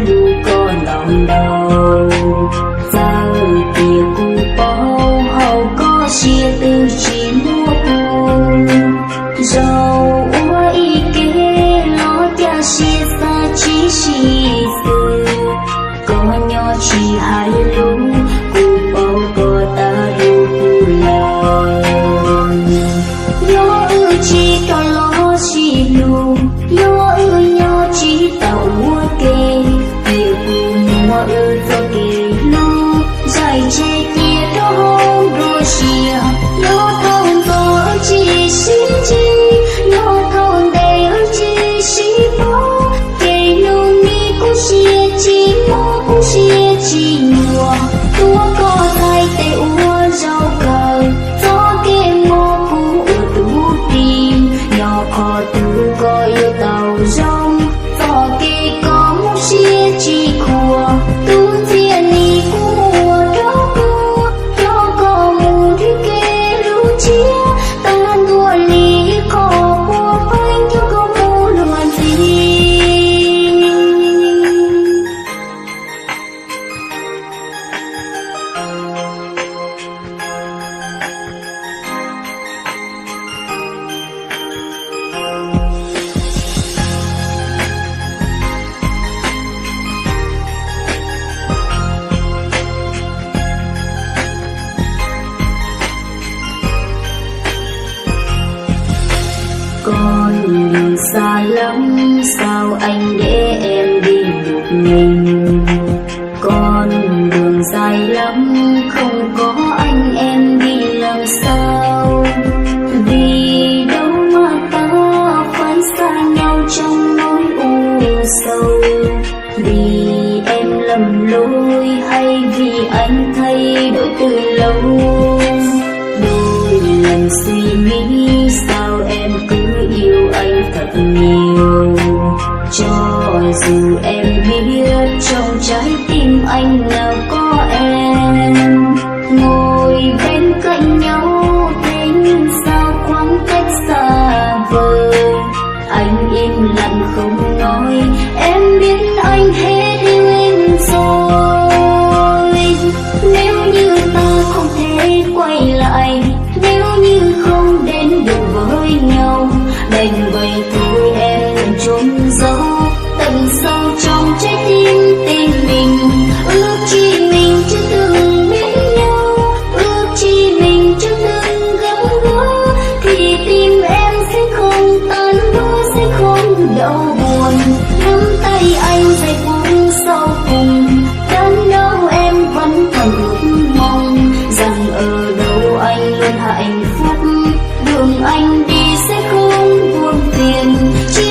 hlub koj ntau ntau. Txawm tias kuv paub hauv koj siab twb tsis muaj kuv, zaum ua ib ke los cas siab xav tsis sib xws. Koj nyob tsis hais lus, kuv paub koj tag lus kuv lawm. Yog wb tsis rov los sib hlub, yog wb nyob tsis tau ua ke, cia kuv muab wb txoj kev hlub zais tseg cia rau hauv nruab siab. Yog thaum ntxov wb tsis sib ntsib, yog thaum ntev wb tsis sib paub, ces hnub nim kuv siab tsis mob kuv siab tsis nyuaj, tuav koj txhais tes ua zaum kawg. Txoj kev mob kuv ua tus dim, yog qhov twg koj yuav tau zoo, txoj kev koj mus siab tsis khuam, tus txiaj nim kuv muab rau koj, coj koj mus nrhiav kev hlub tshiab, tag ntua li ib qho puas pheej coj koj mus luag ntxhi. Con đường xa lắm sao anh để em đi một mình. Con đường dài lắm không có anh em đi làm sao. Vì đâu mà ta phải xa nhau trong nỗi u sầu. Vì em lầm lối hay vì anh thay đổi từ lâu. Đôi lần suy nghĩ sao em cứ yêu anh thật nhiều. Cho dù em biết trong trái tim anh nào có em. Ngồi bên cạnh nhau thế nhưng sao khoảng cách xa vời. Anh im lặng không nói, em biết anh hết yêu em rồi. Nếu như ta không thể quay lại, nếu như không đến được với nhau, đành vậy thôi em nguyện trốn gió tận sâu trong trái tim tìm mình. Ước chi mình chưa từng biết nhau, ước chi mình chưa từng gắm bó, thì tim em sẽ không tan vỡ, sẽ không đau buồn. Nắm tay anh giây phút sau cùng, đớn đau em vẫn còn ước mong rằng ở đâu anh luôn hạnh phúc. Đường anh đi sẽ không buồn phiền, chỉ